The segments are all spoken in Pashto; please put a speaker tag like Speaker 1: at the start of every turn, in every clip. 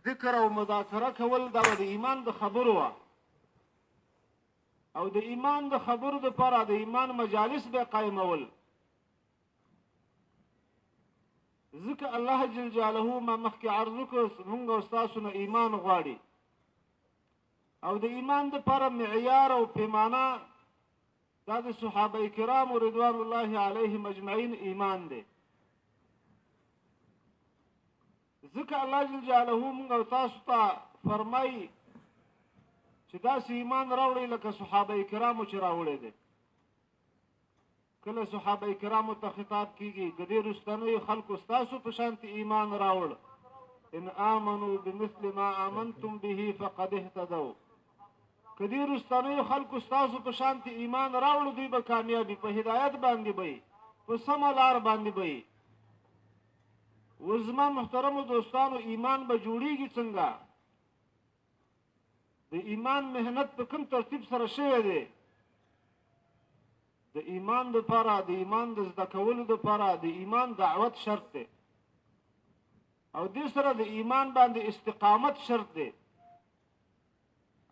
Speaker 1: ذکر او مذاکره کول دا د ایمان د خبرو وه او د ایمان د خبرو دپاره د ایمان مجالس به قایمول. ځکه الله جل جلاله ما مخکې عرض وکړ، مونږ او ستاسو نه ایمان غواړي او د ایمان دپاره معیار او پیمانه دا د صحابه کرامو رضوان الله علیهم اجمعین ایمان دی. ځکه الله جل جلاله مونږ او تاسو ته فرمایي چې داسې ایمان راوړئ لکه صحابه کرامو چې راوړی دی. کله صحابه کرامو ته خطاب کیږي، که دې رستنیو خلکو ستاسو په شانتې ایمان راوړ، ان آمنوا بمثل ما آمنتم به فقد اهتدوا. که دې رستنیو خلکو ستاسو په شانتې ایمان راوړ، دوی به کامیابي په هدایت باندې به وي، په سمه لار باندې به وي. اوس زما محترمو دوستانو، ایمان به جوړیږي څنګه؟ د ایمان مهنت په کوم ترتیب سره شوی دی؟ د ایمان دپاره، د ایمان د زده کولو دپاره د ایمان دعوت شرط دی او دې سره د ایمان باندې استقامت شرط دی.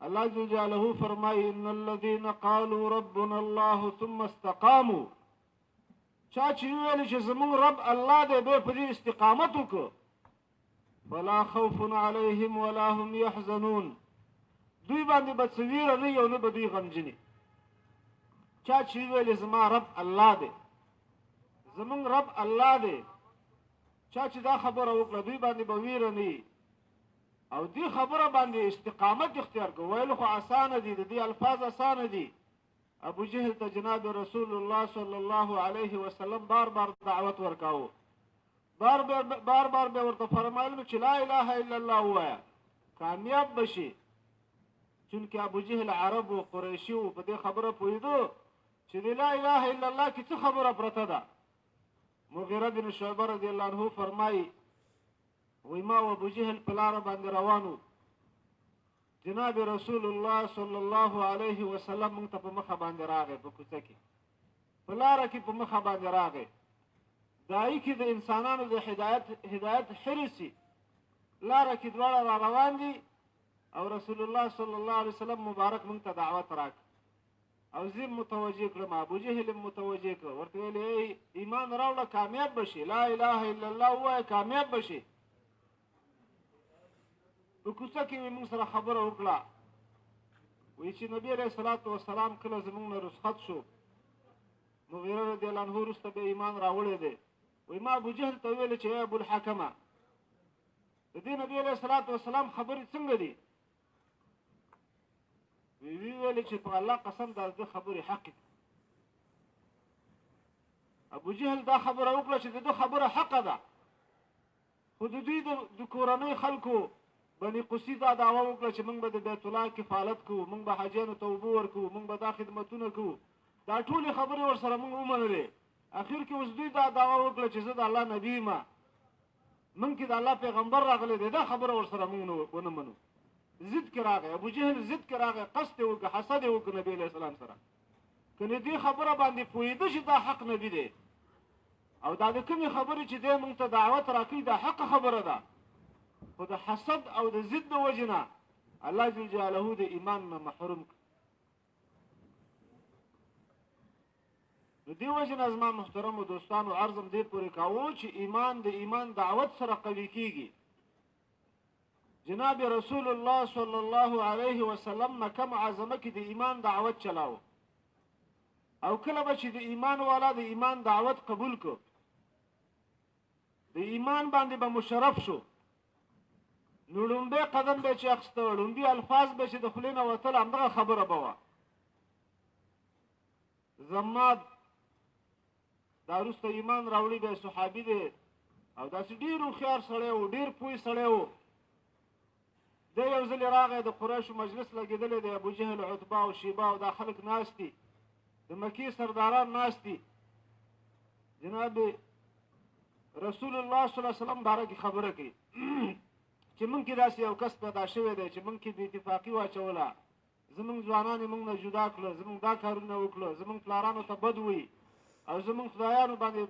Speaker 1: الله جل جلاله فرمایي: ان الذين قالوا ربنا الله ثم استقاموا. چا چې وویل چې زموږ رب الله دی، بیا په دې استقامت وکړو، فلا خوف عليهم ولا هم يحزنون. دوی باندې به څه ویره نه وي او نه به دوی غمجني. چا چې وویل زما رب الله دی، زموږ رب الله دی، چا چې دا خبره وکړه دوی باندې به ویره نه وي او دې خبره باندې استقامت اختیار کړو. ویل خو اسانه دي، د دې الفاظ اسانه دي. ابو جهل ته جناب رسول الله صلی الله علیه وسلم بار بار دعوت ورکاوه، بار بار بار به ورته فرمایل چې لا اله الا الله ووایه، کامیاب به شي. چونکه ابو جهل عرب و قریشي و، په دې خبره پوهېدو چې د لا اله الا الله کې څه خبره پرته ده. مغیره بن شعبه رضی الله عنه فرمایي، وایي ما او ابو جهل په لاره باندې روان وو، جناب رسول الله صلی الله علیه وسلم موږ ته په مخه باندې راغی، په کوڅه کې په لاره کې په مخه باندې راغی. دای کې د انسانانو د هدایت حرصي، لاره کې دواړه را روان دي او رسول الله صلی الله علیه وسلم مبارک موږ ته دعوت راکړ او زه متوجه کړم، ابو جهل متوجه کړ، ورته ویل ای ایمان راوړه کامیاب به شي، لا اله الا الله ووایه کامیاب به شي. په کوڅه کې مې موږ سره خبره وکړه، وایي چې نبي علیه الصلاة والسلام کله زموږ نه رخصت شو، مغیره رضی الله عنه وروسته بیا ایمان راوړی دی. وایي ما ابو جهل ته وویل چې ای ابوالحکمه، د دې نبي علیه الصلاة والسلام خبرې څنګه دي؟ وی ویل چې په الله قسم دا د خبرې حق دي. ابو جهل دا خبره وکړه چې د ده خبره حق ده، خو د دوی د کورنۍ خلکو بني قصي دا دعوه وکړه چې موږ به د بیت الله کفالت کوو، موږ به حاجیانو ته اوبه ورکوو، موږ به دا خدمتونه کوو، دا ټولې خبرې ورسره موږ ومنلې. اخر کې اوس دوی دا دعوه وکړه چې زه د الله نبي یم، موږ کې د الله پیغمبر راغلی دی، دا خبره ورسره موږ ونه منو. ضد کې راغی ابو جهل، ضد کې راغی، قصد یې وکړ، حسد یې وکړ نبي علیه السلام سره. کنې دې خبره باندې پوهېده چې دا حق نبي دی او دا د کومې خبرې چې دی موږ ته دعوت راکوي دا حق خبره ده، خو د حسد او د ضد د وجې نه الله جل جلاله د ایمان نه محروم کړ. نو دې وجې نه زما محترمو دوستانو عرض هم دې پورې کاوه چې ایمان د ایمان دعوت سره قوي کیږي. جناب رسول الله صلی الله علیه وسلم مکه معظمه کې د ایمان دعوت چلاوه او کله به چې د ایمان والا د ایمان دعوت قبول کړ، د ایمان باندې به مشرف شو، نو ړومبی قدم به چې اخیسته، ړومبي الفاظ به چې د خولې نه وتل، همدغه خبره به وه. زما دا وروسته ایمان راوړي به صحابي دی او داسې ډېر هوښیار سړی و، ډېر پوه سړی و. دی یو ځلې راغی، د قریشو مجلس لګېدلی دی، ابو جهل، عتبه او شیبه او دا خلک ناست دي، د مکې سرداران ناست دي. جناب رسول الله صلی الله علیه وسلم باره کې خبره کوي چې موږ کې داسې یو کس پیدا شوی دی چې موږ کې بې اتفاقي واچوله، زموږ ځوانان یې موږ نه جدا کړه، زموږ دا کارونه وکړه، زموږ پلارانو ته بد وایي او زموږ خدایانو باندې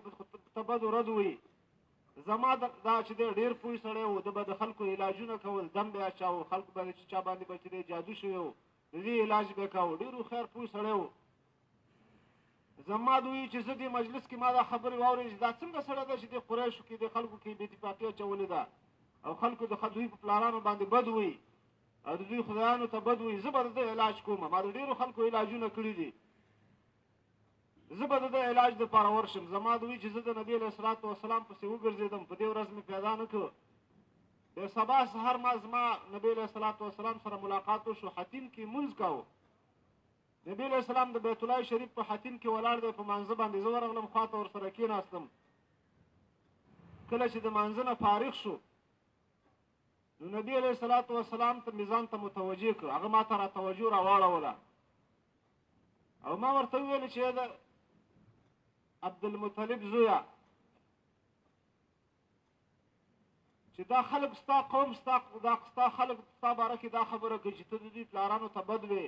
Speaker 1: ته بد و رد وایي. زما دا چې دی ډېر پوه سړی و، ده به د خلکو علاجونه کول، دم به یې اچاوه، خلکو باندې چې چا باندې به چې دی جادو شوی و، د دې علاج به یې کاوه. ډېر هوښیار پوه سړی و. زما دوی چې زه دې مجلس کې ما دا خبرې واورېدې چې دا څنګه سړی دی چې دې قریشو کې، دې خلکو کې بې اتفاقي اچولې ده او خلکو د دوی په پلارانو باندې بد وایي او د دوی خدایانو ته بد وایي، زه به د ده علاج کوم. ما د ډېرو خلکو علاجونه کړي دي، زه به د ده علاج دپاره ورشم. زما دوی چې زه د نبي علیه الصلات وسلام پسې وګرځېدم، په دې ورځ مې پیدا نه کړ. د سبا سهار ما زما نبي علیه الصلات وسلام سره ملاقات وشو، حتیم کې مونځ کاوه. نبی علیه السلام د بیت الله شریف په حتیم کې ولاړ دی، په مانځه باندې زه ورغلم، خواته ورسره کېناستم. کله چې د مانځه نه فارغ شو نو نبی علیه الصلاة والسلام ته مې ځان ته متوجه کړ، هغه ما ته را توجه راواړوله او ما ورته وویل چې د عبدالمطلب زویه، چې دا خلک ستا قوم، ستا خلک ستا باره کې دا خبره کوي چې ته د دوی پلارانو ته بد وې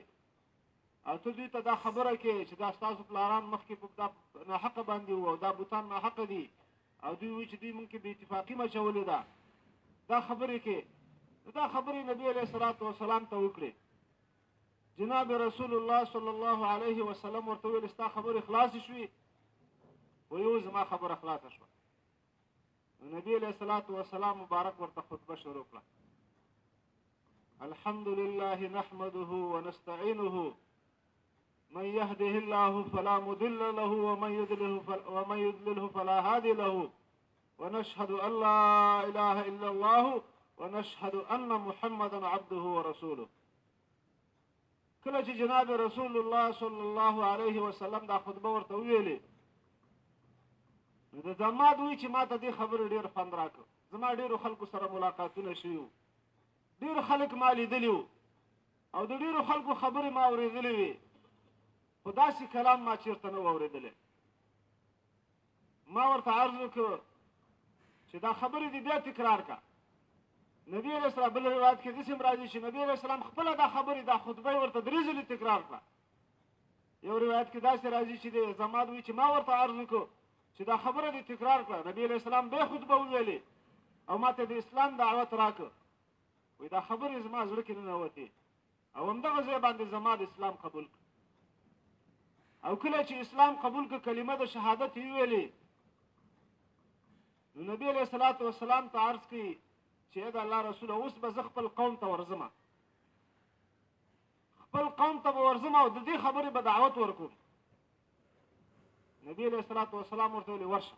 Speaker 1: او ته دوی ته دا خبره کوې چې دا ستاسو پلاران مخکې په دا ناحقه باندې وو او دا بوتان ناحقه دي او دوی وایي چې دوی مونږ کې بې اتفاقي مچولې ده، دا خبرې کوې. نو دا خبرې نبي علیه الصلاة والسلام ته وکړې. جناب رسول الله صلی الله علیه وسلم ورته وویل ستا خبرې خلاصې شوې؟ وایي هو زما خبره خلاصه شوه. نو نبی علیه الصلاة والسلام مبارک ورته خطبه شروع کړه. الحمد لله نحمده ونستعينه من يهده الله فلا مضل له ومن يضلله فلا هادي له ونشهد أن لا إله إلا الله ونشهد أن محمدا عبده ورسوله. کله چې جناب رسول الله صلی الله علیه وسلم دا خطبه ورته وویلې نو د زما دوی چې ما ته دې خبرې ډېر خوند راکړ. زما ډېرو خلکو سره ملاقاتونه شوي وو، ډېر خلک ما لیدلي وو او د ډېرو خلکو خبرې ما اورېدلې وې، خو داسې کلام ما چېرته نه و اورېدلی. ما ورته عرض وکړ چې دا خبرې دې بیا تکرار کړه. نبی علیه السلام بل روایت کې داسې هم راځي چې نبی علیه السلام خپله دا خبرې، دا خطبه یې ورته درې ځلې تکرار کړه. یو روایت کې داسې راځي چې دی زما دوی چې ما ورته عرض وکړ چې دا خبره دې تکرار کړه، نبی علیه السلام بیا خطبه وویلې او ما ته د اسلام دعوت راکړ. وایي دا خبرې زما زړه کې ننوتې او همدغه ځای باندې زما د اسلام قبول کړ. او کله چې اسلام قبول کړ، کلمه د شهادت یې وویلې، نو نبی علیه الصلاة والسلام ته عرض کوي چې ای د الله رسوله، اوس به زه خپل قوم ته ورځم، خپل قوم ته به ورځم او د دې خبرې به دعوت ورکوم. نبی علیه الصلاة والسلام ورته ویلې ورشه.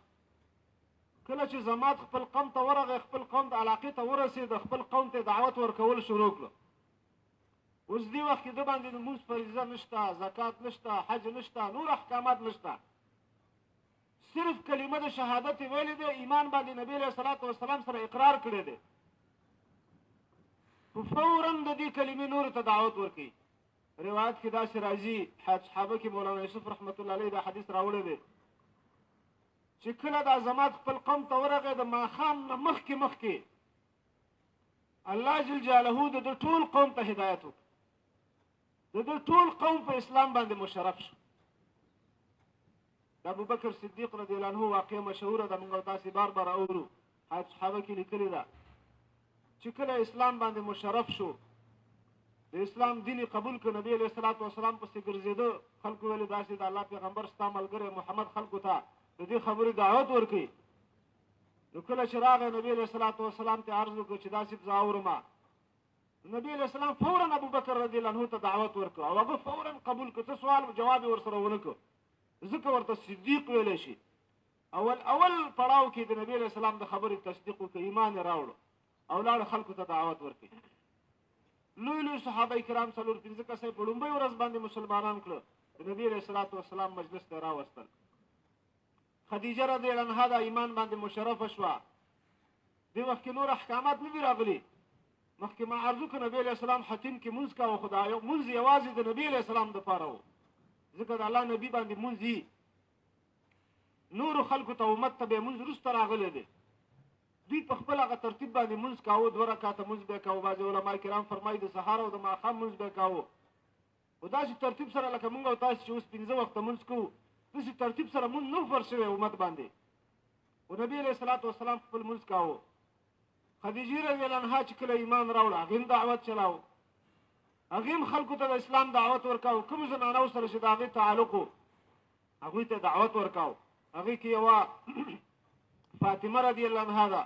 Speaker 1: کله چې زماد خپل قوم ته ورغی، خپل قوم د علاقې ته ورسېده، خپل قوم ته دعوت ورکول شروع کړه. اوس دې وخت کې ده باندې د لمونځ فریضه نشته، زکات نشته، حج نشته، نور احکامات نشته، صرف کلمه د شهادت یې ویلې ده، ایمان باندې نبی علیه الصلاة والسلام سره اقرار کړی دی. په فوراً د دې کلمې نورو ته دعوت ورکوي. روایت کې داسې راځي، حیات صحابه کې مولانا یوسف رحمت الله علیه دا حدیث راوړی دی چې کله دا زماد خپل قوم ته ورغی، د ماښام نه مخکې مخکې الله جل جلاله د ده ټول قوم ته هدایت وکړ، د ده ټول قوم په اسلام باندې مشرف شو. د ابوبکر صدیق رضی الله عنه واقعه مشهوره ده، موږ تاسې بار بار اورو، حیات صحابه کې لیکلې ده چې کله اسلام باندې مشرف شو، د اسلام دین یې قبول کړ، نبی علیه الصلاة والسلام پسې ګرځېده، خلکو ویلې داسې د الله پیغمبر ستا ملګری محمد خلکو ته د دې خبرې دعوت ورکوي. نو کله چې راغی نبی علیه الصلاة والسلام ته عرض وکړ چې داسې زه اورم، نبی علیه السلام فوراً ابوبکر رضی الله عنه ته دعوت ورکړ او هغه فوراً قبول کړ، څه سوال جواب یې ورسره ونه کړ، ځکه ورته صدیق ویلی شي. اول اول پړاو کې د نبی علیه السلام د خبرې تصدیق وکړ، ایمان یې راوړو او لاړ خلکو ته دعوت ورکړي. لوی لوی صحابه کرام څلور پنځه کسه یې په لومړۍ ورځ باندې مسلمانان کړه، د نبی علیه الصلاة والسلام مجلس ته راوستل. خدیجه رضی الله عنها دا ایمان باندې مشرفه شوه. دې وخت کې نور احکامات نه دي راغلي. مخکې ما عرض وکړ نبی علیه السلام حتیم کې مونځ کاوه، خو دا یو مونځ یوازې د نبی علیه السلام دپاره و، ځکه د الله نبی باندې مونځ یي، نورو خلکو ته امت ته به مونځ وروسته راغلی دی. دوی په خپل هغه ترتیب باندې مونځ کاوه، دوه رکعته مونځ به یې کاوه. بعضې علما کرام فرمایي د سهار او د ماښام مونځ به یې کاوه، خو داسې ترتیب سره لکه مونږ او تاسې چې اوس پنځه وخته مونځ کوو، داسې ترتیب سره مونځ نه و فرض شوی امت باندې. خو نبی علیه الصلاة والسلام خپل مونځ کاوه. خدیجې رضی الله عنها چې کله ایمان راوړ، هغې هم دعوت چلاو، هغې هم خلکو ته د اسلام دعوت ورکاو. کوم زنانو سره چې د هغې تعلق و، هغوی ته دعوت ورکاو. هغې کې یوه فاطمه رضی الله عنها ده،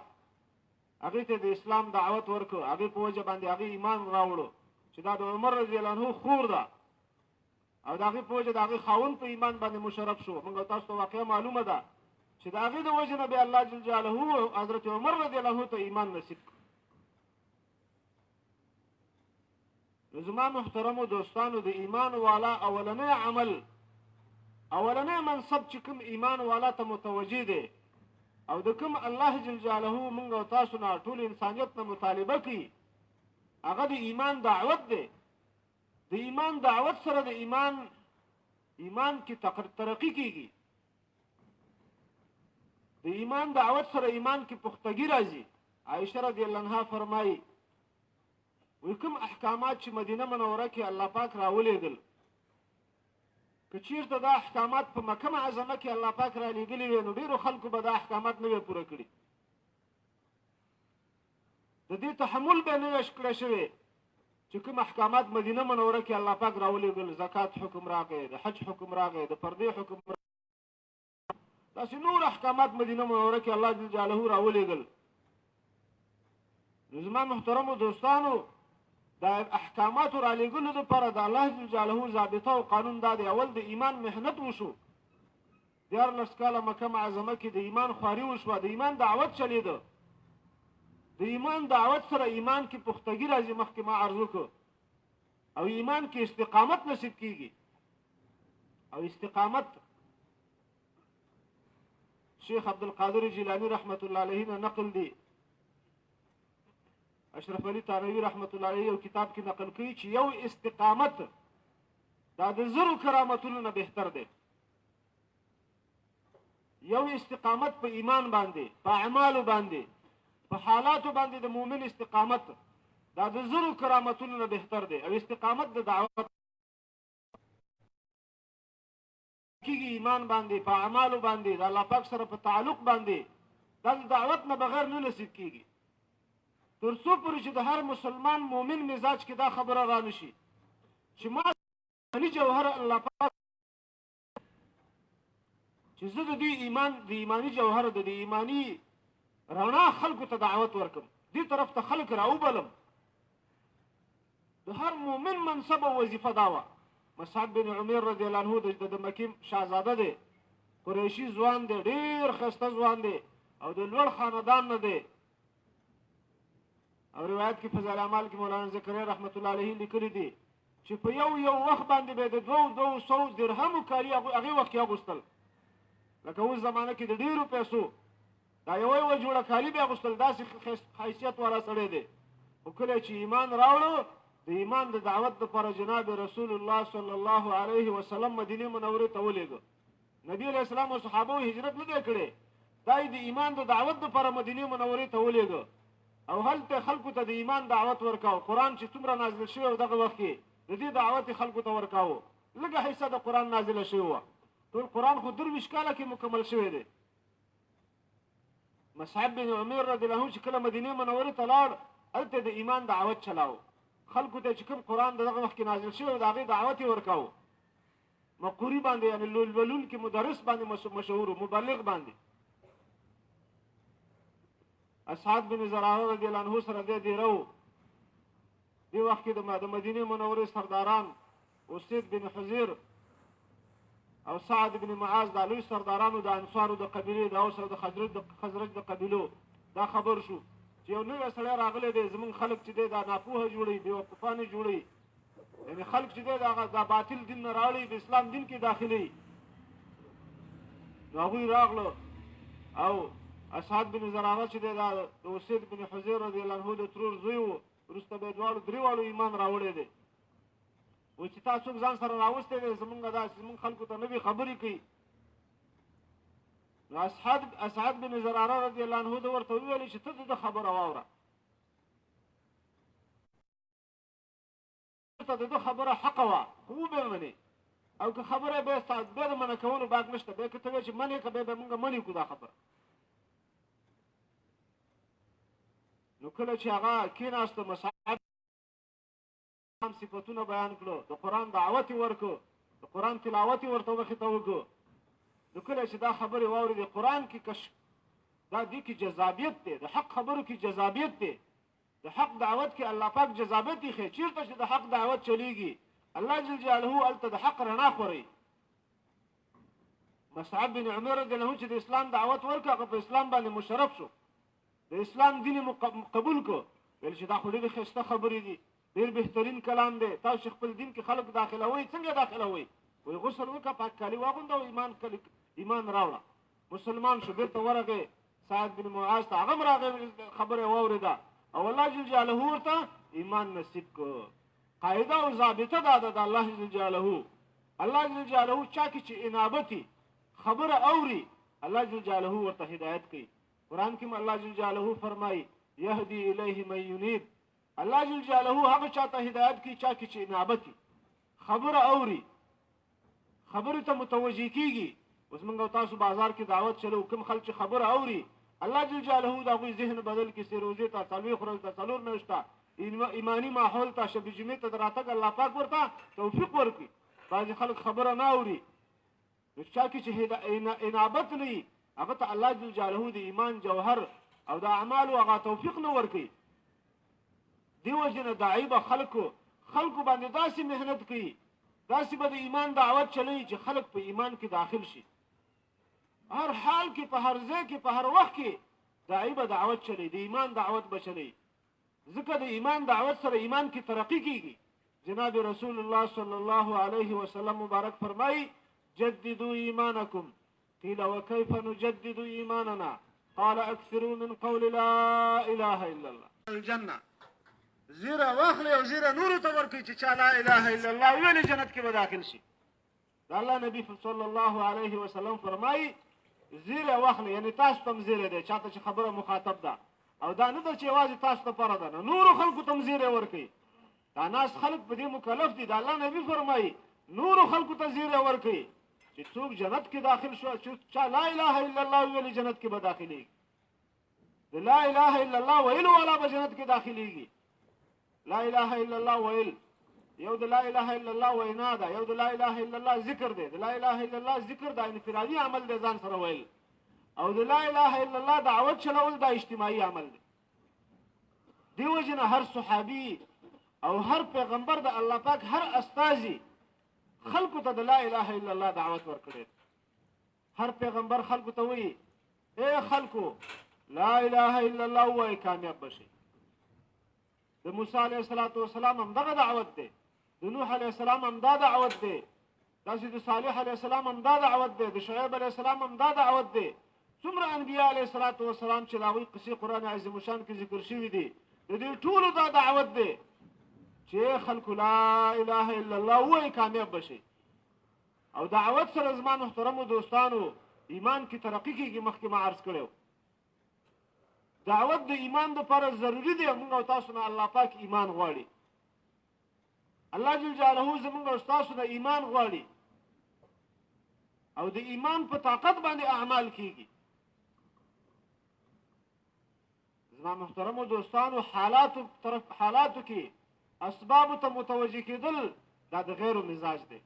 Speaker 1: هغې ته د اسلام دعوت ورکړ. هغې په وجه باندې هغې ایمان راوړو چې دا د عمر رضی الله عنه خور ده، او د هغې په وجه د هغې خاوند په ایمان باندې مشرف شو. موږ تاسو ته واقعه معلومه ده چې د هغې د وجې نه بیا الله جل جلاله حضرت عمر رضی الله عنه ته ایمان نصیب کړ. نو زما محترمو دوستانو، د ایمان والا اولنی عمل، اولنی منصب چې کوم ایمان والا ته متوجه دی او د کوم الله جل جلاله مونږ او تاسو نه ټول انسانیت نه مطالبه کوي، هغه د ایمان دعوت دی. د ایمان دعوت سره د ایمان کې ترقي کیږي. د ایمان دعوت سره ایمان کې پختګي راځي. عائشه رضی الله عنها فرمایي، وایي کوم احکامات چې مدینه منوره کې الله پاک راولېږل، که چیرته دا احکامات په مکه معظمه کې الله پاک رالیږلي وی، نو ډېرو خلکو به دا احکامات نه وی پوره کړي. د دې تحمل به نه وی کړی شوی چې کوم احکامات مدینه منوره کې الله پاک راولېږل. زکات حکم راغی، د حج حکم راغی، د پردې حکم راغی، داسې نور احکامات مدینه منوره کې الله جل جلاله راولېږل. نو زما محترمو دوستانو، د احکاماتو رالیږلو دپاره د الله جل جلاله ضابطه او قانون دا دی، اول د ایمان محنت وشو. 13 کاله مکه معظمه کې د ایمان خواري وشوه، د ایمان دعوت چلېده. د ایمان دعوت سره ایمان کې پختګي راځي، مخکې ما عرض وکړو، او ایمان کې استقامت نصیب کیږي. او استقامت شیخ عبدالقادر جیلانی رحمت الله علیه نه نقل دی، اشرف علي تانوي رحمت الله علیه یو کتاب کې نقل کوي چې یو استقامت دا د زرو کرامتونو نه بهتر دی. یو استقامت په ایمان باندې، په اعمالو باندې، په حالاتو باندې د مؤمن استقامت دا د زرو کرامتونو نه بهتر دی. او استقامت د دعوت کیږي، ایمان باندې، په اعمالو باندې، د الله پاک سره په تعلق باندې، دا د دعوت نه بغیر نه نصیب کیږي. تر څو پورې چې د هر مسلمان مؤمن مزاج کې دا خبره رانشي چې ما ایماني جوهر الله پاک، چې زه د دې ایمان، د ایماني جوهر، د دې ایماني رڼا خلکو ته دعوت ورکم، دې طرف ته خلک راوبلم. د هر مؤمن منصب او وظیفه دا وه. مصعب بن عمیر رضی الله عنه د مکې شاهزاده دی، قریشي ځوان دی، ډېر ښایسته ځوان دی او د لوړ خاندان نه دی. او روایت کې فضائل اعمال کې مولانا زکریا رحمت الله علیه لیکلي دي چې په یو یو وخت باندې به د 200 درهمو کالي هغې وخت کې اغوستل، لکه اوس زمانه کې د ډېرو پیسو دا یوه یوه جوړه کالي به اغوستل. داسې حیثیت والا سړی دی. خو کله چې ایمان راوړو، د ایمان د دعوت دپاره جناب رسول الله صلی الله علیه وسلم مدینې منورې ته ولېږه. نبی علیه السلام او صحابو هجرت نه دی کړی، دا یې د ایمان د دعوت دپاره مدینې منورې ته ولېږه او هلته خلکو ته د ایمان دعوت ورکاو. قرآن چې څومره نازل شوی و دغه وخت کې د دې دعوت یې خلکو ته ورکاوه. لږه حصه د قرآن نازله شوې وه، ټول قرآن خو 23 کاله کې مکمل شوی دی. مصعب بن عمیر رضی الله عنه چې کله مدینې منورې ته لاړ، هلته د ایمان دعوت چلاو. خلکو ته چې کوم قرآن د دغه وخت کې نازل شوی و، د هغې دعوت یې ورکاوه. مقوري باندې، یعنې لولونکي مدرس باندې مشهور و، مبلغ باندې. اسعد بن زراره رضی الله عنه سره دی دیره و. دې وخت کې د مدینې منورې سرداران اسید بن حزیر او سعد بن معاذ، دا لوی سردارانو د انصارو د قبیلې، د اوس او د خزرج د قبیلو، دا خبر شو چې یو نوی سړی راغلی دی، زمونږ خلک چې دی دا ناپوهه جوړوي، بېوقوفانې جوړوي، یعنې خلک چې دی دا باطل دین نه راوړي، د اسلام دین کې داخلوي. نو هغوی راغلو او اسعد بن زراره چې دی دا د اسید بن حزیر رضی الله عنه د ترور زوی و، وروسته به یې دواړو درې واړو ایمان راوړی دی. وایي چې تا څوک ځان سره راوستی دی، زمونږ داسې زمونږ خلکو ته نوې خبرې کوي. نو اسعد بن زراره رضی الله عنه ده ورته وویل چې ته د ده خبره واوره، ته د ده خبره حقه وه، خو وبه یې منې، او که خبره بیا ستا بیا د منع کولو باک نشته، بیا که ته وایې چې منې که، بیا به مونږ منې کړو دا خبره. نو کله چې هغه کېناسته، مصعب صفتونه بیان کړو، د قرآن دعوت یې ورکړو، د قرآن تلاوت یې ورته مخې ته وکړو. نو کله چې دا خبرې واورېدې، قرآن کې کش دا دې کې جذابیت دی، د حق خبرو کې جذابیت دی، د حق دعوت کې الله پاک جذابیت ایښی. چېرته چې د حق دعوت چلیږي، الله جل جلاله هلته د حق رڼا خوروي. مصعب بن عمر رضی الله عنه چې د اسلام دعوت ورکړ، هغه په اسلام باندې مشرف شو، د اسلام دین یې قبول کړ. ویل چې دا خو ډېرې ښایسته خبرې دي، ډېر بهترین کلام دی، تاسو چې خپل دین کې خلک داخلوئ، څنګه داخلوئ؟ وایي غسل وکړه، پاک کالي واغونده او ایمان راوړه. مسلمان شو، بېرته ورغی سعد بن معاذ ته، هغه هم راغی، خبره یې واورېده او الله جل جلاله ورته ایمان نصیب کړ. قاعده او ضابطه دا ده د الله جل جلاله، الله جل جلاله چا کې چې انابت خبره اوري، الله جل جلاله ورته هدایت کوي. قرآن کې الله جل جلاله فرمایي یهدی الیه من ینیب، الله جل جلاله هغه چاته هدایت کوي چا کې چې انابت خبره اوري، خبرې ته متوجه کیږي. اوس موږ او تاسو بازار کې دعوت چلو، کوم خلک چې خبره اوري، الله جل جلاله د هغوی ذهن بدل کړي، سې روزې ته، 40 ورځې ته، 4 میاشتې ته، ایماني ماحول ته، شب جمعې ته د راتګ الله پاک ورته توفیق ورکړي. بعضې خلک خبره نه اوري، نو چا کې چې انابت نه وي، هغه ته الله جل جلاله د ایمان جوهر او د اعمالو هغه توفیق نه ورکوي. دې وجې نه داعي به خلکو باندې داسې محنت کوي، داسې به د ایمان دعوت چلوي چې خلک په ایمان کې داخل شي. هر حال کې، په هر ځای کې، په هر وخت کې داعي به دعوت چلوي، د ایمان دعوت به چلوي، ځکه د ایمان دعوت سره ایمان کې ترقي کیږي. جناب رسول الله صلی الله علیه وسلم مبارک فرمایي جددوا ایمانکم، قیل وکیف نجدد ایماننا، قال اکثروا من قول لا اله الا الله. الجنه زیره واخلي او زیره نورو ته ورکړي چې چا لا اله الا الله ویلې جنت کې به داخل شي. د الله نبی صلی الله علیه وسلم فرمایي زیره واخلي، یعنی تاسو ته هم زیری دی، چاته چې خبره مخاطب ده، او دا نه ده چې یوازې تاسو لپاره ده، نه، نورو خلکو ته هم زیری ورکوي. دا ناس خلک په دې مکلف دي. د الله نبی فرمایي نورو خلکو ته زیری ورکوي چې څوک جنت کې داخل شو، چې چا لا اله الا الله ویلې جنت کې به داخلېږي. د لا اله الا الله ویلو والا به جنت کې داخلېږي. لا اله الا الله ویل یو د لا اله الا الله وینا ده، یو د لا اله الا الله ذکر دی. د لا اله الا الله ذکر دا انفرادي عمل دی، ځان سره ویل، او د لا اله الا الله دعوت چلول دا اجتماعي عمل دی. دې وجې نه هر صحابي او هر پیغمبر د الله پاک هر استازي خلکو ته د لا اله الا الله دعوت ورکړی. هر پیغمبر خلکو ته وایي ای خلکو لا اله الا الله ووایئ، کامیاب به شئ. د موسی علیه الصلاة والسلام هم دغه دعوت دی، د نوح علیه السلام هم دا دعوت دی، داسې د صالح علیه السلام هم دا دعوت دی، د شعیب علیه السلام هم دا دعوت دی. څومره انبیا علیه الصلاة والسلام چې د هغوی قصې قرآن عظیم الشان کې ذکر شوي دي، د دې ټولو دا دعوت دی چې خلکو لا اله الا الله ووایئ، کامیاب به شئ. او دعوت سره زما محترمو دوستانو ایمان کې ترقي کېږي. مخکې ما عرض کړی دعوت د ایمان دپاره ضروري دی. موږ او تاسو نه الله پاک ایمان غواړي، الله جل جلاله زموږ او تاسو نه ایمان غواړي، او د ایمان په طاقت باندې اعمال کیږي. زما محترمو دوستانو حالاتو کې اسبابو ته متوجه کېدل دا د غیرو مزاج دی،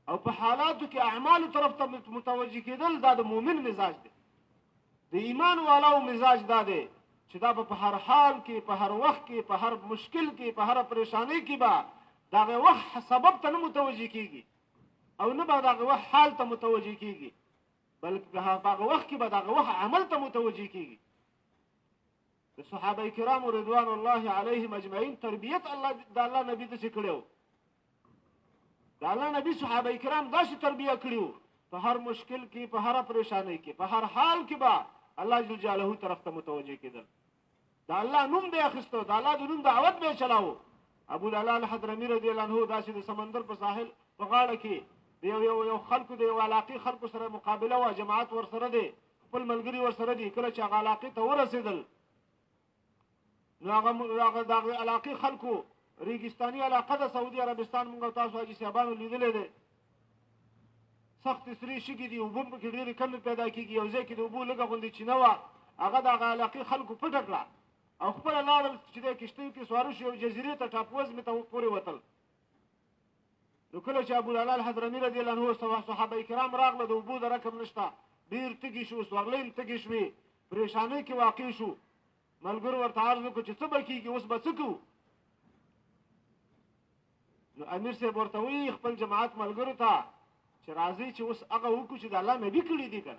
Speaker 1: او په حالاتو کې اعمالو طرف ته متوجه کېدل دا د مؤمن مزاج دی. د ایمان والاو مزاج دا دی چې دا به په هر حال کې، په هر وخت کې، په هر مشکل کې، په هر پریشانۍ کې به دغه وخت سبب ته نه متوجه کیږي، او نه به دغه وخت حال ته متوجه کیږي، بلکې په هغه وخت کې به دغه وخت عمل ته متوجه کیږي. د صحابه کرامو رضوان الله علیهم اجمعین تربیت الله د الله نبی داسې کړی و. د الله نبی صحابه کرام داسې تربیه کړي وو، په هر مشکل کې، په هر پریشانۍ کې، په هر حال کې به الله جل جلاله طرف ته متوجه کېدل. د الله نوم به یې اخیستو، د الله د نوم دعوت به یې چلاوه. ابو العلا الحضرمي رضی الله عنه داسې د سمندر په ساحل په غاړه کې د یو یو یو خلکو د یو علاقې خلکو سره مقابله وه، جماعت ورسره دی، خپل ملګري ورسره دي. کله چې هغه علاقې ته ورسېدل نو هغه د هغې علاقې خلکو، ریګستاني علاقه ده سعودي عربستان، موږ او تاسو حاجي صاحبانو لیدلی دی، سختې سرې شګې دي، اوبه پکې ډېرې کمې پیدا کېږي. یو ځای کې د اوبو لږه غوندې چینه وه، هغه د هغه علاقې خلکو پټه کړه. او خپله لاړل چې د کښتیو کې سواره شو، یو جزیرې ته، ټاپووزمې ته پورې وتل. نو کله چې ابو العلا الحضرمي رضی الله عنه صحابه کرام راغله، د اوبو د رقم نشته، ډېر تږي شو، سورلۍ هم تږې شوې، پریشانۍ کې واقع شو. ملګرو ورته عرض وکړو چې څه به کېږي، اوس به څه کوو؟ نو امیر صاحب ورته وایي خپل جماعت ملګرو ته چې راځئ چې اوس هغه وکړو چې د الله نبي کړي دي، که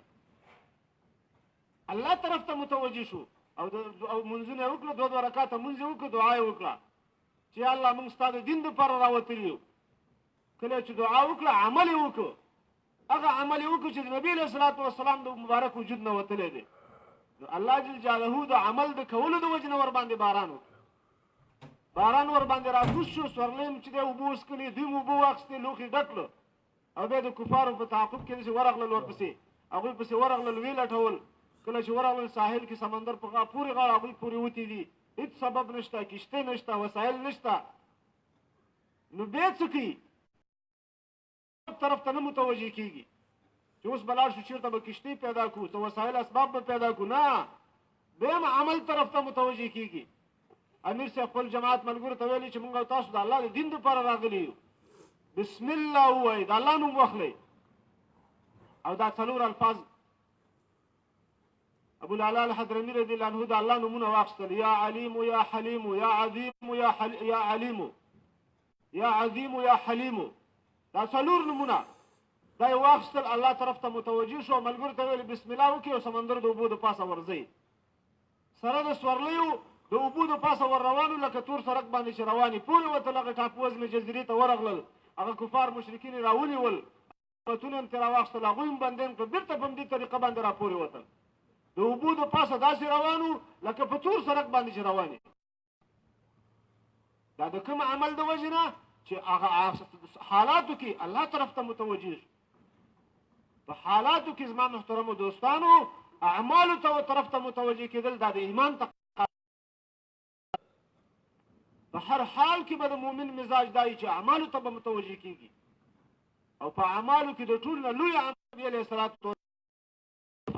Speaker 1: الله طرف ته متوجه شو او او منځونه یې وکړه، دوه دوه رکعاته مونځ یې وکړو، دعا یې وکړه چې یا الله موږ ستا د دین دپاره راوتلي یو. کله چې دعا وکړه، عمل یې وکړو، هغه عمل یې وکړو چې د نبي علیه الصلاة والسلام د مبارک وجود نه وتلی دی. نو الله جل جلاله د عمل د کولو د وجې نه ورباندې باران وکړ، باران ورباندې راکوز شو، سورلۍ هم چې دی اوبه وڅښلې، دوی هم اوبه واخیستې، لوښي ډک کړو او بیا د کفارو په تعاقب کې داسې ورغلل، ورپسې هغوی پسې ورغلل، ویې لټول. کله چې ورغلل ساحل کې، سمندر په پورې غاړه هغوی پورې وتي دي، هېڅ سبب نشته، کښتۍ نشته، وسایل نشته. نو بیا څه کوي؟ طرف ته نه متوجه کېږي چې اوس به لاړ شو چېرته به کښتۍ پیدا کړو، څه وسایل اسباب به پیدا کړو، نه، بیا هم عمل طرف ته متوجه کېږي. امیر صاحب خپل جماعت ملګرو ته ویلي چې موږ او تاسو د الله د دین دپاره راغلي یو، بسم الله ووایئ، د الله نوم واخلئ. او دا څلور الفاظ ابو العلا الحضرمي رضی الله عنه د الله نومونه واخیستل، یا علیم یا حلیم یا عظیم یا حل... یا علیم یا عظیم یا حلیم، دا څلور نومونه دا یې واخیستل، الله طرف ته متوجه شو، ملګرو ته ویل بسم الله وکړي او سمندر د اوبو د پاسه ورځئ. سره د سورلیو د اوبو د پاسه ور روانو، لکه تور سرک باندې چې رواني، پورې وتل، هغه ټاپووزمې جزیرې ته ورغلل، هغه کفار مشرکین یې راونیول، پتونه هم ترې راواخیستل، هغوی هم بندیان کړل، بېرته په همدې طریقه باندې راپورې وتل. د اوبو د پاسه داسې روانو لکه په تور سرک باندې چې رواني. دا د کوم عمل د وجې نه چې هغه حالاتو کې الله طرف ته متوجه شو. په حالاتو کې زما محترمو دوستانو اعمالو ته طرف ته متوجه کېدل دا د ایمان تقاضا. په هر حال کې به د مؤمن مزاج دای چې اعمالو ته به متوجه کیږي، او په اعمالو کې د ټول نه لوی عمل نبی علیه الصلاة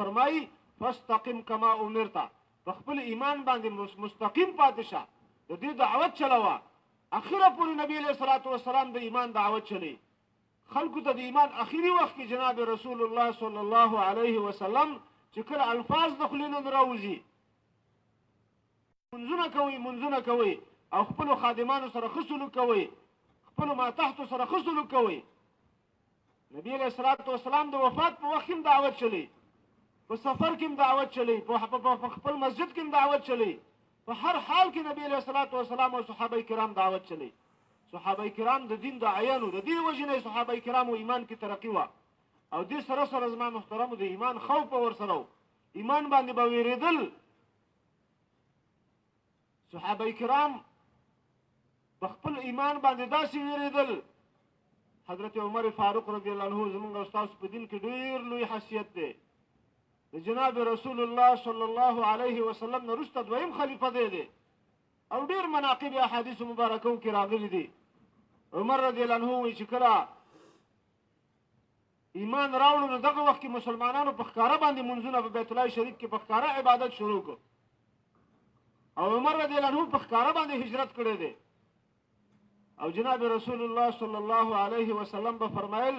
Speaker 1: فرمایي فاستقم کما امرت، په خپل ایمان باندې مستقیم پاتې شه، د دې دعوت چلوه. اخره پورې نبی علیه الصلاة والسلام د ایمان دعوت چلی خلکو ته. د ایمان اخري وخت کې جناب رسول الله صلی الله علیه وسلم چې کله الفاظ د خولې نه راوځي، منځونه کوي، منځونه کوي او خپلو خادمانو سره ښه سلوک کوي، خپلو ماتحتو سره ښه سلوک کوي. نبی علیه الصلاة والسلام د وفات په وخت کې هم دعوت چلی، په سفر کې هم دعوت چلی، په خپل مسجد کې هم دعوت چلی، په هر حال کې نبی علیه الصلاة والسلام او صحابه کرام دعوت چلی. صحابه کرام د دین داعیانو، د دې وجې نه صحابه کرامو ایمان کې ترقي وه، او دې سره سره زما محترمو د ایمان خوف به ورسره و، ایمان باندې به ویرېدل. صحابه کرام په خپل ایمان باندې داسې ویرېدل. حضرت عمر فاروق رضی الله عنه زمونږ او ستاسو په دین کې ډېر لوی حیثیت دی، د جناب رسول الله صلی الله علیه وسلم نه وروسته دویم خلیفه دی او ډېر مناقب احادیث مبارکو کې راغلي دي. عمر رضی الله عنه وایي چې کله ایمان راوړو نو دغه وخت کې مسلمانانو په ښکاره باندې منځونه په بیت الله شریف کې په ښکاره عبادت شروع کړ، او عمر رضی الله عنه په ښکاره باندې هجرت کړی دی. او جناب رسول الله صلی الله علیه وسلم به فرمایل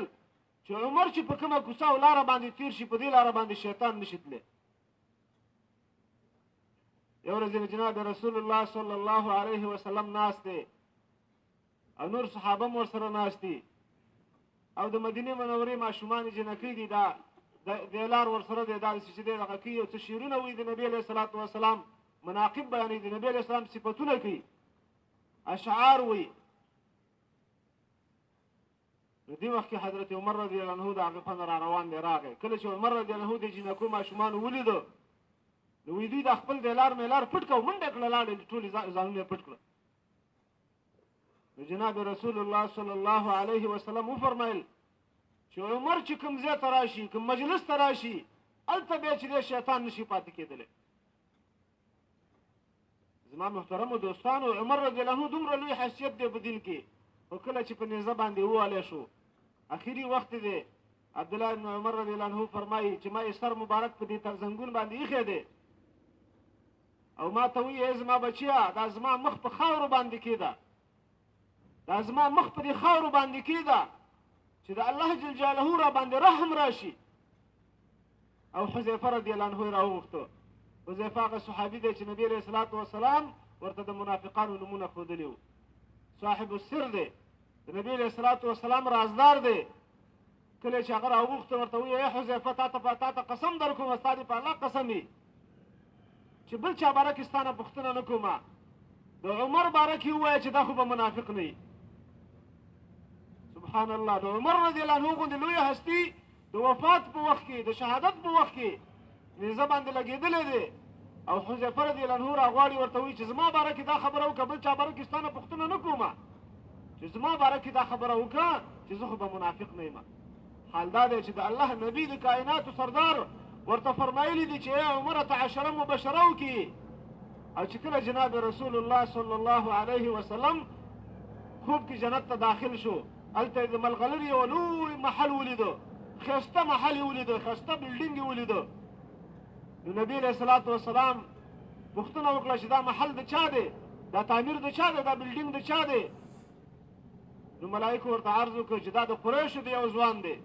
Speaker 1: چې عمر چې په کومه کوڅه او لاره باندې تیر شي، په دې لاره باندې شیطان نشي تللی. یو ورځ جناب رسول الله صلی الله علیه وسلم ناست دی او نور صحابه هم ورسره ناست دي، او د مدینې منورې ماشومان جنکۍ دي، دا د لار ورسره دی، دا چې دی دغه کوي او څه شعرونه وایي، د نبي علیه الصلاة والسلام مناقب بیانوي، د نبي علیه السلام صفتونه کوي، اشعار وایي. نو دې وخت کې حضرت عمر رضی الله عنه د هغې خوا نه را روان دی، راغی. کله چې عمر رضی الله عنه د جینکو ماشومانو ولیدو، نو وایي دوی دا خپل د لار میلار پټ کړه، منډه کړه، لاړې، ټولې ځانونه یې پټ کړه. نو جناب رسول الله صلی الله علیه وسلم وفرمایل چې عمر چې کوم ځای ته راشي، کوم مجلس ته راشي، هلته بیا چې دی شیطان نشي پاتې کېدلی. زما محترمو دوستانو، عمر رضی الله عنه دومره لوی حیثیت دی په دین کې، خو کله چې په نیزه باندې ووالی شو، اخري وخت دی، عبدالله ابن عمر رضی الله عنه فرمایي چې ما یې سر مبارک په دې زنګون باندې ایښی دی، او ما ته وایي، ای زما بچیه، دا زما مخ په خاورو باندې کېده، دا زما مخ په دې خاورو باندې کېده چې د الله جل جلاله را باندې رحم راشي. او حذیفه رضی الله عنه یې راوغوښته. حذیفه هغه صحابي دی چې نبي علیه الصلاة والسلام ورته د منافقانو نومونه ښودلي وو، صاحب السر دی، د نبي علیه الصلاة والسلام رازدار دی. کله چې هغه راوغوښته ورته وایي، ای حذیفه، تا ته قسم در کوم، ستا دې په الله قسم وي چې بل چا باره کې ستا نه پوښتنه نه کوم، د عمر باره کې ووایه چې دا خو به منافق نه وي. سبحان الله، د عمر رضی الله عنه غوندې لویه هستي د وفات په وخت کې، د شهادت په وخت کې نیزه باندې لګېدلی دی، او حذیفه رضی الله عنه راغواړي ورته وایي چې زما باره کې دا خبره وکړه، بل چا باره کې ستا نه پوښتنه نه کوم، چې زما باره کې دا خبره وکړه چې زه خو به منافق نه یم. حال دا دی چې د الله نبی د کائناتو سردار ورته فرمایلی دي چې ای عمره، ته عشره مبشره وکړي. او چې کله جناب رسول الله صلی الله علیه وسلم خوب کې جنت ته داخل شو، هلته یې د ملغلرې یو لوی محل ولیده، ښایسته محل یې ولیده، ښایسته بلډینګ یې ولیده. نو نبی علیه الصلاة والسلام پوښتنه وکړه چې دا محل د چا دی، دا تعمیر د چا دی، دا بلډینګ د چا دی؟ نو ملایکو ورته عرض وکړ چې دا د قریشو د یو ځوان دی.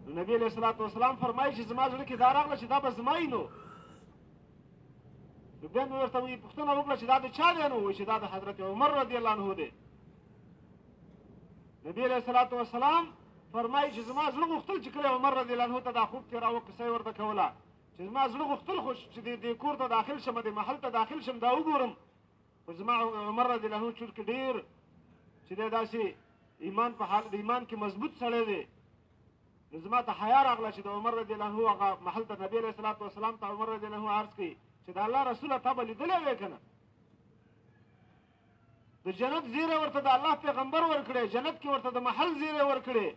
Speaker 1: نو نبی علیه الصلاة والسلام فرمایي چې زما زړه کې دا راغله چې دا به زما وي. نو بیا مې ورته پوښتنه وکړه چې دا د چا دی؟ نو وایي چې دا د حضرت عمر رضی الله عنه دی. نبی علیه الصلاة والسلام فرمایي چې زما زړه غوښتل چې کله عمر رضی الله عنه ته دا خوب کې راوه، قصه یې ورته کوله چې زما زړه غوښتل خو چې دې کور ته داخل شم، دې محل ته داخل شم، دا وګورم، خو زما عمر رضی الله عنه چونکې ډېر چې دی داسې ایمان په حال د ایمان کې مضبوط سړی دی، نو زما ته حیا راغله چې د عمر رضی الله عنه هغه محل ته نبی علیه الصلاة والسلام ته عمر رضی الله عنه عرض کوي چې د الله رسوله، تا به لیدلی وی که نه؟ د جنت زیری ورته د الله پیغمبر ورکړی، جنت کې ورته د محل زیری ورکړی.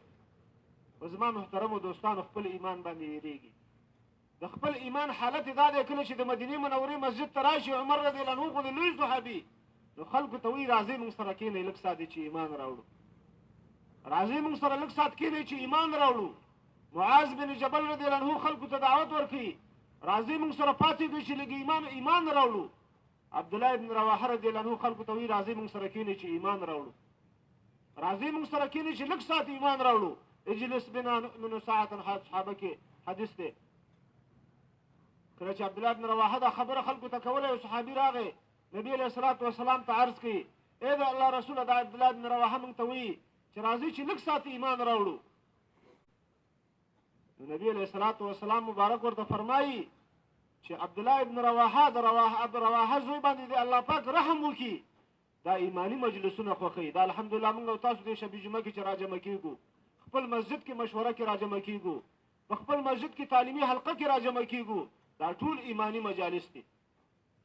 Speaker 1: خو زما محترمو دوستانو، خپل ایمان باندې ویریږي. د خپل ایمان حالت دا دی، کله چې د مدینې منورې مسجد ته راشي عمر رضی الله عنه غوندې لوی صحابي، نو خلکو ته وایي، راځئ موږ سره کښېنئ لږ ساعت چې ایمان راوړو، راځئ موږ سره لږ ساعت کښېنئ چې ایمان راوړو. معاذ بن جبل رضی الله عنه خلکو ته دعوت ورکوي، راځئ موږ سره پاڅېږئ چې لږ ایمان راوړو. عبدالله ابن رواحه رضی الله عنه خلکو ته وایي، راځئ موږ سره کښېنئ چې ایمان راوړو، راځئ موږ سره کښېنئ چې لږ ساعت ایمان راوړو. اجلس بنا نؤمن ساعة، صحابه کې حدیث دی. کله چې عبدالله بن رواحه دا خبره خلکو ته کوله، یو صحابي راغی، نبی علیه الصلاة والسلام ته عرض کوي، ای د الله رسوله، دا عبدالله بن رواحه موږ ته وایي چې راځئ چې لږ ساعت ایمان راوړو. نو نبی علیه الصلاة والسلام مبارک ورته فرمایي چې عبدالله ابن رواحه، د رواحه زوی باندې د الله پاک رحم وکړي، دا ایمانی مجلسونه خوښوي. دا الحمدلله موږ او تاسو د شبي جمعه کې چې راجمع کیږو، خپل مسجد کې مشوره کې راجمع کیږو، په خپل مسجد کې تعلیمي حلقه کې راجمع کیږو، دا ټول ایمانی مجالس دي.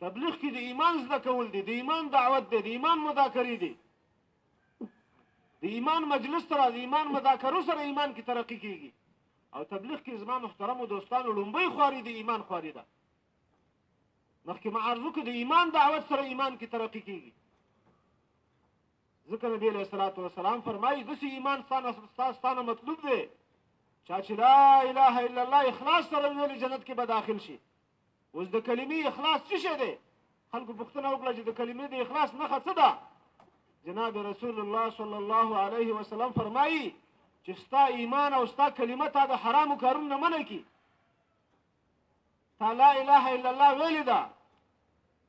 Speaker 1: تبلیغ کې د ایمان زده کول دي، د ایمان دعوت دی، د ایمان مذاکرې دي. د ایمان مجلس سره، د ایمان مذاکرو سره ایمان کې ترقي کیږي. او تبلیغ کې زما محترمو دوستانو لومبۍ خواري د ایمان خواري ده. مخکې ما عرض وکړ، د ایمان دعوت سره ایمان کې ترقي کیږي، ځکه نبی علیه الصلاة والسلام فرمایي، داسې ایمان ستا نه مطلوب دی، چا چې لا اله الا الله اخلاص سره ویلي، جنت کې به داخل شي. اوس د کلمې اخلاص څه شی دی؟ خلکو پوښتنه وکړه چې د کلمې د اخلاص نښه څه ده؟ جناب رسول الله صلی الله علیه وسلم فرمایي چې ستا ایمان او ستا کلمه تا د حرامو کارونو نه منع کړي. تا لا اله الا الله ویلې ده،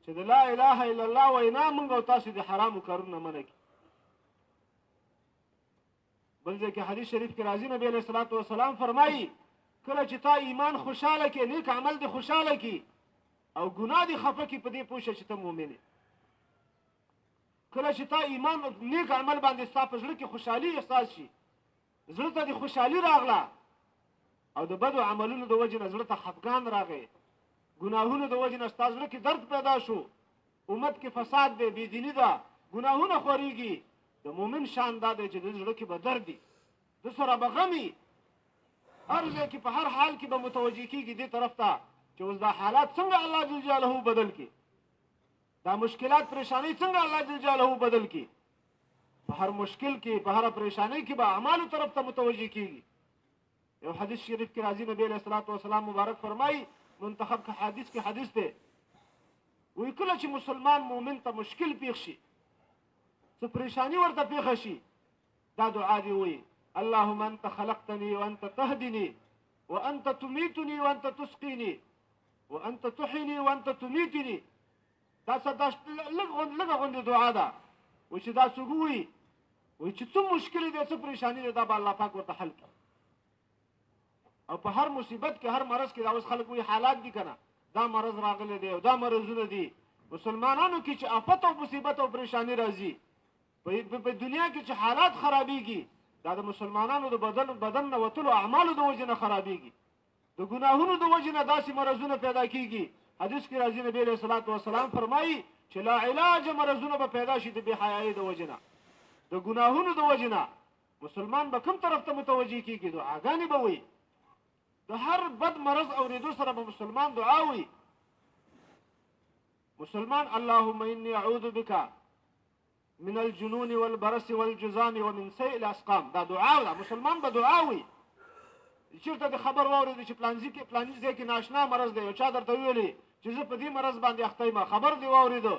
Speaker 1: چې د لا اله الا الله وینا موږ او تاسو د حرامو کارونو نه منع کړي. بل ځای کې حدیث شریف کې راځي، نبی علیه الصلاة والسلام فرمایي، کله چې تا ایمان خوشاله کې، نیک عمل دې خوشاله کی او ګناه دې خفه کی، په دې پوه شه چې ته مؤمن یې. کله چې تا ایمان نیک عمل باندې ستا په زړه کې خوشحالي احساس شي، زړه ته دې خوشحالي راغله، او د بدو عملونو د وجې نه زړه ته خفګان راغی، ګناهونو د وجې نه ستا زړه کې درد پیدا شو، امت کې فساد دی، بېدیني ده، ګناهونه خورېږي، د مؤمن شان دا دی چې د زړه کې به درد وي، د سره به غم وي، هر ځای کې په هر حال کې به متوجه کېږي دې طرف ته چې اوس دا حالات څنګه الله جل جلاله بدل کړي، دا مشکلات پریشانی څنګه الله جل جلاله بدل کړي. په هر مشکل کې، په هر پریشانی کې به اعمالو طرف ته متوجه کیږي. یو حدیث شریف کې راځي، نبی علیه الصلاة والسلام مبارک فرمایي، منتخب کا حدیث کې حدیث دی، وی کله چې مسلمان مؤمن ته مشکل پیښ شي، څه پریشانی ورته پیښه شي، دا دعا دی وی: اللهم انت خلقتني وانت تهدني وانت تميتني وانت تسقيني وانت تحيني وانت تميتني. دا څه دا لږ غوندې دعا ده و چې دا څوک وي، وایي چې څه مشکل دی، څه پریشانی دی، دا به الله پاک ورته حل کړي. او په هر مصیبت کې، هر مرض کې، دا اوس خلک وایي حالات دي که نه، دا مرض راغلی دی او دا مرضونه دي. مسلمانانو کې چې آفت او مصیبت او پریشانی راځي، په دنیا کې چې حالات خرابېږي، دا د مسلمانانو د بدن نه وتلو اعمالو د وجې نه خرابېږي، د ګناهونو د وجې نه داسې مرضونه پیدا کیږي. حدیث کې راځي، نبی علیه الصلاة والسلام فرمایي چې لا علاج مرضونه به پیدا شي د بې حیایۍ د وجې نه، د ګناهونو د وجې نه. مسلمان به کوم طرف ته متوجه کیږي؟ دعاګانې به وایي. د هر بد مرض اورېدو سره به مسلمان دعا وایي. مسلمان اللهم انی اعوذ بک من الجنون والبرص والجزام ومن سیء الاسقام، دا دعا ده. مسلمان به دعا وایي. چېرته د خبر واورېد چې پلانځي کې، پلاني ځای کې ناشنا مرض دی، یو چا درته ویلي چې زه په دې مرض باندې اخته یم، خبر دې واورېده،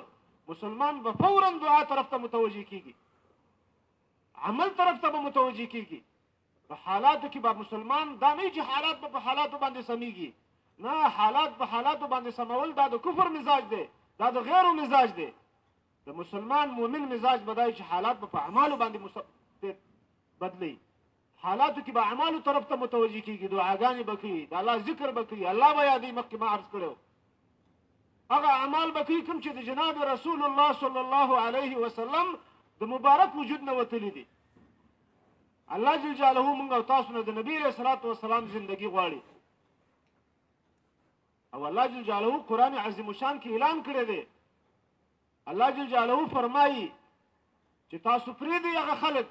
Speaker 1: مسلمان به فورا دعا طرف ته متوجه کیږي، عمل طرف ته به متوجه کیږي. په حالاتو کې به مسلمان دا نه چې حالات به په حالاتو باندې سمېږي، نه، حالات په حالاتو باندې سمول دا د کفر مزاج دی، دا د غیرو مزاج دی. د مسلمان مؤمن مزاج به دا چې حالات به په اعمالو باندې بدلی، حالاتو کې به اعمالو طرف ته متوجه کیږي، دعاګانې به کوي، د الله ذکر به کوي، الله به یادوي. مخکې ما عرض کړی، هغه اعمال به کوي کوم چې د جناب رسول الله صلی الله علیه وسلم د مبارک وجود نه وتلي دي. الله جل جلاله موږ او تاسو نه د نبی علیه الصلاة والسلام زندگی غواړي، او الله جل جلاله قرآن عظیم شان کې اعلان کړی دی. الله جل جلاله فرمایي چې تاسو پرېږدئ هغه خلک،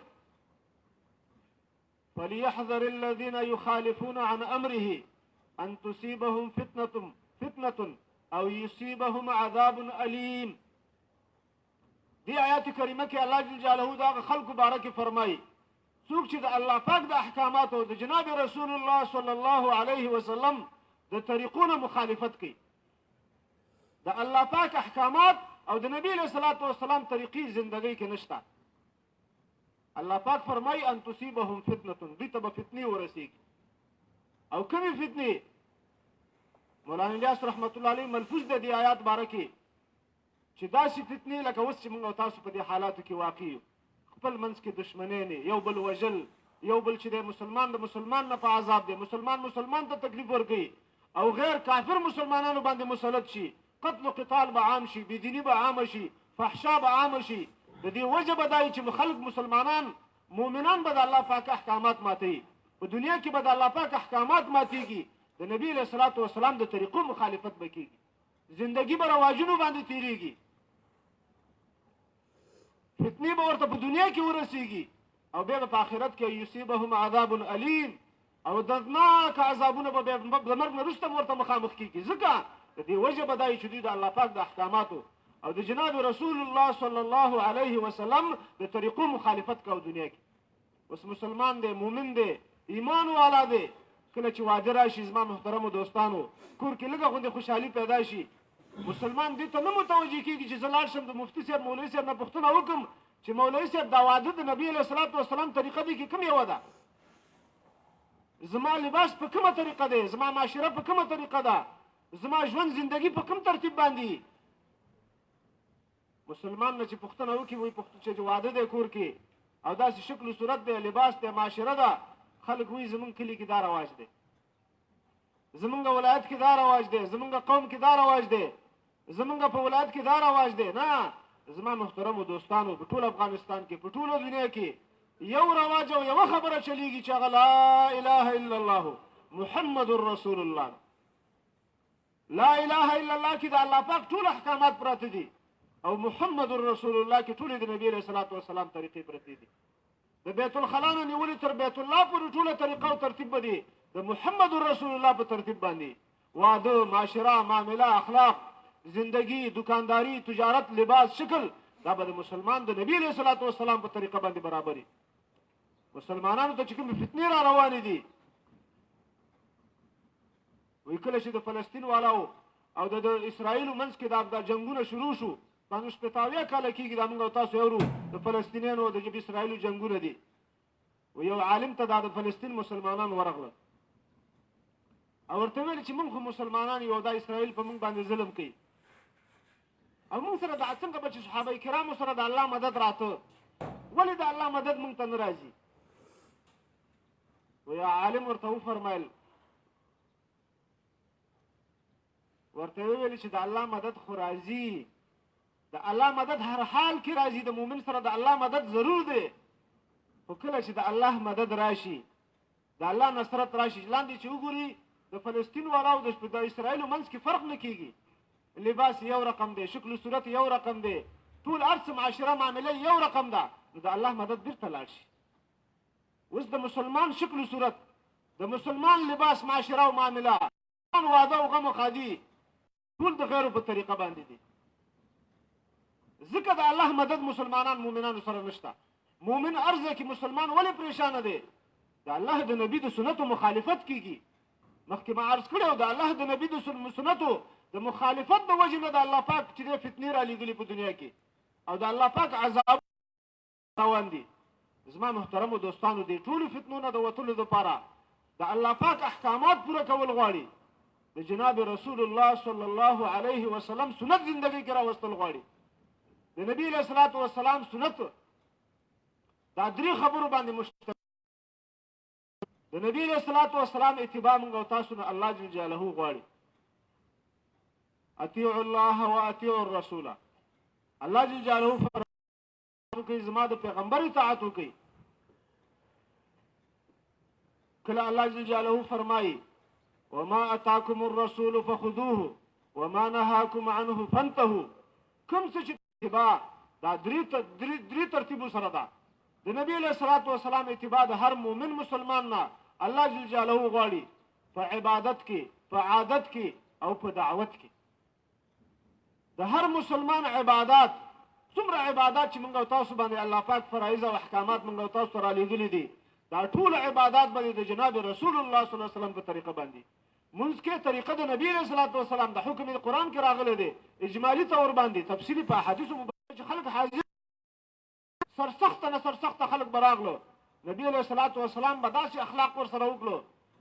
Speaker 1: فليحذر الذين يخالفون عن امره ان تصيبهم فتنه او يصيبهم عذاب اليم. دې آیات کریمه کې الله جل جلاله دا خلکو باره کې فرمایي څوک چې د الله پاک د احکاماتو، د جناب رسول الله صلی الله علیه وسلم د طریقو نه مخالفت کوي، د الله پاک احکامات او د نبی علیه الصلاة والسلام طریقې زندګۍ کې نشته، الله پاک فرمایي ان تصيبهم فتنه، دوی ته به فتنې ورسیږي. او کومې فتنې؟ مولانا الیاس رحمت الله علیه ملفوظ د دې آیات باره کې چې داسې فتنې لکه اوس چې موږ او تاسو په دې حالاتو کې واقع یو، خپل منځ کې دښمنۍ نه، یو بل وژل، یو بل چې دی مسلمان د مسلمان نه په عذاب دی، مسلمان مسلمان ته تکلیف ورکوي، او غیر کافر مسلمانانو باندې مسلط شي، قتل و قتال به عام شي، بېدیني به عامه شي، فحشا به عامه شي. د دې وجه به دا وي چې خلک مسلمانان مؤمنان به د الله پاک احکامات ماتوي، په دنیا کې به د الله پاک احکامات ماتیږي، د نبی علیه الصلاة والسلام د طریقو مخالفت به کیږي، زندگی به رواجونو باندې تیریږي، فتنې به ورته په دنیا کې ورسیږي، او بیا به په آخرت کې یصیبهم عذاب الیم، او دردناک عذابونه به بیا د مرګ نه وروسته ورته مخامخ کیږي. ځکه د دې وجه به دا وي چې دوی د الله پاک د احکاماتو او د جناب رسول الله صلی الله علیه وسلم د طریقو مخالفت کاوه دنیا کې. اوس مسلمان دی، مؤمن دی، ایمان والا دی، کله چې واده راشي، زما محترمو دوستانو، کور کې لږه غوندې خوشحالي پیدا شي، مسلمان دې ته نه متوجه کېږي چې زه لاړ شم د مفتي صاحب، مولوي صاحب نه پوښتنه وکړم چې مولوي صاحب دا واده د نبي علیه الصلاة والسلام طریقه دی کې کوم یوه ده، زما لباس په کومه طریقه دی، زما معاشره په کومه طریقه ده، زما ژوند زندگی په کوم ترتیب باندې. مسلمان نه چې پوښتنه وکړي، وایي پوښتنه چې واده دی کور کې او داسې شکل و صورت دی، لباس دی، معاشره ده، خلک وایي زمونږ کلي کې دا رواج دی، زمونږ ولایت کې دا رواج دی، زمونږ قوم کې دا رواج دی، زمونږ په ولایت کې دا رواج دی. نه، زما محترمو دوستانو، په ټول افغانستان کې، په ټوله دنیا کې یو رواج او یوه خبره چلیږي چې هغه لا اله الا الله محمد رسول الله. لا اله الا الله کې د الله پاک ټول احکامات پراته دي، او محمد رسول الله کې ټولې د نبی علیه الصلاة والسلام طریقې پرتې دي. د بیت الخلا نه نیولې تر بیت الله پورې ټوله طریقه او ترتیب به دي د محمد رسول الله په ترتیب باندې. واده، معاشره، معامله، اخلاق، زندگی، دکانداری، تجارت، لباس، شکل، دا به د مسلمان د نبی علیه الصلاة والسلام په طریقه باندې برابري. مسلمانانو ته چې کومې فتنې را روانې دي، وایي کله چې د فلسطین والاو او د اسرائیل منځ کې دا جنگونه شروع شو. 65 کاله کېږي دا موږ او تاسو اورو د فلسطینیانو او د اسرائیلو جنگونه دي. و یو عالم ته دا د فلسطین مسلمانان ورغلل او ورته ویل چې موږ خو مسلمانان یو، دا اسرائیل په موږ باندې ظلم کوي او موږ سره دا څنګه به چې صحابه کرامو سره د الله مدد راته، ولې د الله مدد موږ ته نه راځي؟ و یو عالم ورته وفرمایل، ورته وویل چې د الله مدد خو راځي، د الله مدد هر حال کې راځي، د مؤمن سره د الله مدد ضرور دی، خو کله چې د الله مدد راشي، د الله نصرت راشي، لاندې چې وګوري د فلسطین والا او د اسرائیلو منځ کې فرق نه کیږي، لباس یو رقم دی، شکل و صورت یو رقم دی، ټول هر څه معاشره معامله یو رقم ده، نو د الله مدد بیرته لاړ شي. اوس د مسلمان شکل و صورت، د مسلمان لباس، معاشره او معامله، واده او غم او ښادي ټول د غیرو په طریقه باندې دي. ځکه د الله مدد مسلمانان مؤمنانو سره نشته. مؤمن ارزه کې مسلمان ولې پریشانه دی؟ د الله د نبی د سنتو مخالفت کیږي. مخکې ما عرض کړی د الله د نبی د سنتو د مخالفت د وجې نه د الله پاک چې دی فتنې را لیږلي په دنیا کې او د الله پاک عذاب روان دي. زما محترمو دوستانو، دې ټولو فتنو نه د وتلو دپاره د الله پاک احکامات پوره کول غواړي، د جناب رسول الله صلی الله علیه وسلم سنت زندګۍ کې راوستل غواړي. د نبی علیه الصلاة والسلام سنت دا درې خبرو باندې مشتمل. د نبی علیه الصلاة والسلام اتباع موږ او تاسو نه الله جل جلاله غواړي. اطیعوا الله واطیعوا الرسول. الله جل جلاله فرمایي زما د پیغمبر اطاعت وکړئ. کله الله جل جلاله فرمایي وما اتاکم الرسول فخذوه وما نهاکم عنه فانتهوا. کوم څه چې اتباع دا درې ترتیبو سره ده. د نبی علیه الصلاة والسلام اتباع د هر مؤمن مسلمان نه الله جل جلاله غواړي، په عبادت کې، په عادت کې او په دعوت کې. د هر مسلمان عبادات، څومره عبادات چې موږ او تاسو باندې الله پاک فرایض او احکامات موږ او تاسو ته رالیږلي دي، دا ټول عبادات باندې د جناب رسول الله صلی الله علیه وسلم په طریقه باندې مونځ کې طریقه د نبی علیه الصلاة والسلام د حکم قرآن کې راغلی دی، اجمالي طور باندې، تفصیلي په احادیثو مبارک چې خلک حاضر سرسخته نه سرسخته خلک به راغلو، نبی علیه الصلاة والسلام به داسې اخلاق ورسره وکړو،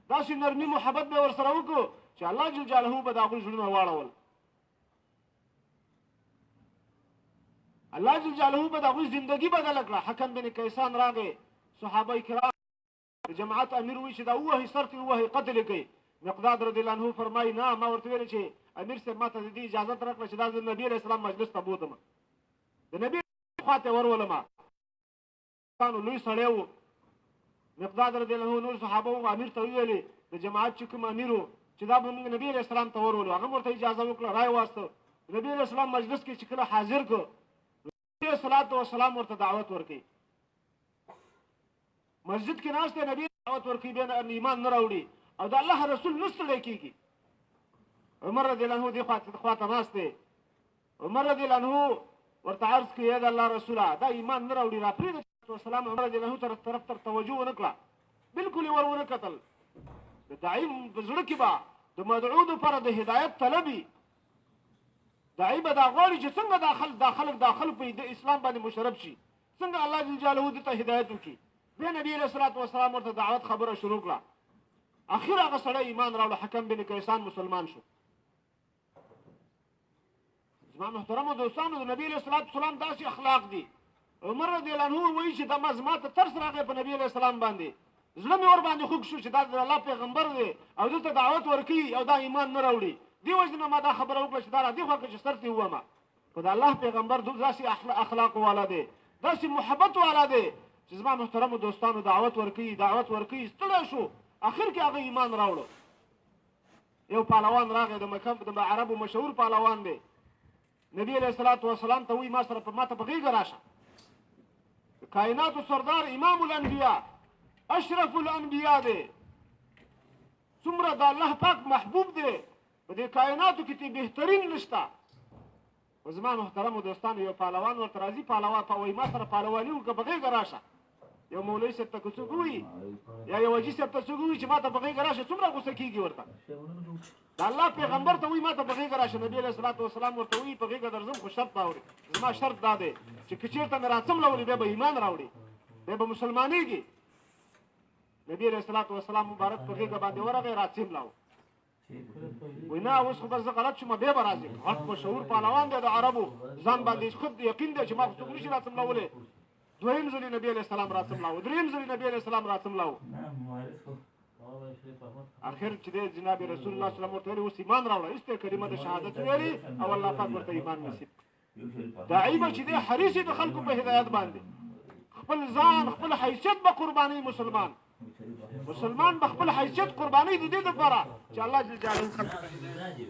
Speaker 1: داسې نرمي محبت به ورسره وکړو چې الله جل جلاله به د هغوی زړونه واړول. الله جل جلاله به د هغوی زندګي بدله کړه. حکم بن کیسان راغی، صحابه کرام جماعت امیر وی چې دا ووهي، سر ترې ووهي، قتل یې کړئ. مقداد رضی الله عنه فرمایي نه، ما ورته ویل چې امیر صاحب ما ته د دې اجازه راکړه چې دا زه نبي علیه السلام مجلس ته بوتم، د نبي خواته ورولم. لوی سړی و مقداد رضی الله عنه، نور صحابه وو، امیر ته وویلې د جماعت چې کوم امیر و چې دا به موږ نبي علیه السلام ته ورولو. هغه ورته اجازه وکړه، رای واسته. نبي علیه السلام مجلس کې چې کله حاضر کړ، نبي علیه الصلاة والسلام ورته دعوت ورکوي. مسجد کې ناست دی، نبی دعوت ورکوي، بیا ایمان نه راوړي او د الله رسول نه ستړی کېږي. عمر رضی الله عنه دې خواته ناست دی. عمر رضی الله عنه ورته عرض کوي، د الله رسوله دا ایمان نه راوړي، راپرېږده. والسلام عمر رضی الله عنه طرف تر توجه ونه کړه، بالکل یې ور ونه کتل. د داعي په زړه کې به د مدعو دپاره د هدایت طلب وي. داعي به دا غواړي چې څنګه دا خلک په اسلام باندې مشرف شي، څنګه الله جل جلاله دې ته هدایت وکړي. بیا نبی علیه الصلاة والسلام ورته دعوت خبره شروع کړه. اخر هغه سړی ایمان راوړ، حکم بن کیسان مسلمان شو. زما محترمو دوستانو، د نبی علیه الصلاة والسلام داسې اخلاق دي. عمر رضی الله عنه وایي چې دا زما ته ترس راغی په نبی علیه السلام باندې، زړه مې ور باندې خوږ شو چې دا د الله پیغمبر دی او دلته دعوت ورکوي او دا ایمان نه راوړي. دې وجې نه ما دا خبره وکړه چې دا را دې خوا کړه چې سر ترې ووهم. خو د الله پیغمبر داسې اخلاق والا دی، داسې محبت والا دی چې زما محترمو دوستانو دعوت ورکوي، دعوت ورکوي، ستړی شو، اخر کې هغه ایمان راوړو. یو پهلوان راغی، د مکه د عربو مشهور پهلوان دی، نبی علیه الصلاة والسلام ته وایي ما سره په ما ته په غېږه راشه. کائناتو سردار امام الانبیاء اشرف الانبیاء دی، څومره د الله پاک محبوب دی، په دې کائناتو کې ته بهترین نشته. خو زما محترمو دوستانو، یو پهلوان ورته راځي، پهلوان وایي ما سره پهلواني وکړه، په غېږه راشه. یو مولوي صاحب ته که څوک ووایي یا یو حاجي صاحب ته څوک ووایي چې ما ته په غېږه راشه، څومره غوسه کېږي ورته. د الله پیغمبر ته وایي ما ته په غېږه راشه، نبي علیه الصلات والسلام ورته وایي په غېږه درځم خو شرط دا اوري، زما شرط دا دی چې که چېرته مې راڅملولې بیا به ایمان راوړي، بیا به مسلمانېږي. نبی علیه الصلات والسلام مبارک په غېږه باندې ورغی، راڅملاو. وای نه اوس خو بس زه غلط شوم، بیا به راځم. غټ مشهور پهلوان دی د عربو، ځان باندې خود یقین دی چې ما خو څوک نشي راڅملولی. دویم ځلې نبی علیه السلام راڅملاوه، دریم ځلې نبی علیه السلام راڅملاوه. اخر چې دی جناب رسول الله صلی الله علیه وسلم ورته ویلي اوس ایمان راوړه، ایسته کلمه د شهادت ویلي او الله پاک ورته ایمان نصیب کړ. داعي به چې دی حریص د خلکو په هدایت باندې، خپل ځان خپل حیثیت به قرباني، مسلمان به خپل حیثیت قرباني د دې لپاره چې الله جل جلاله خلکو ته هدایت.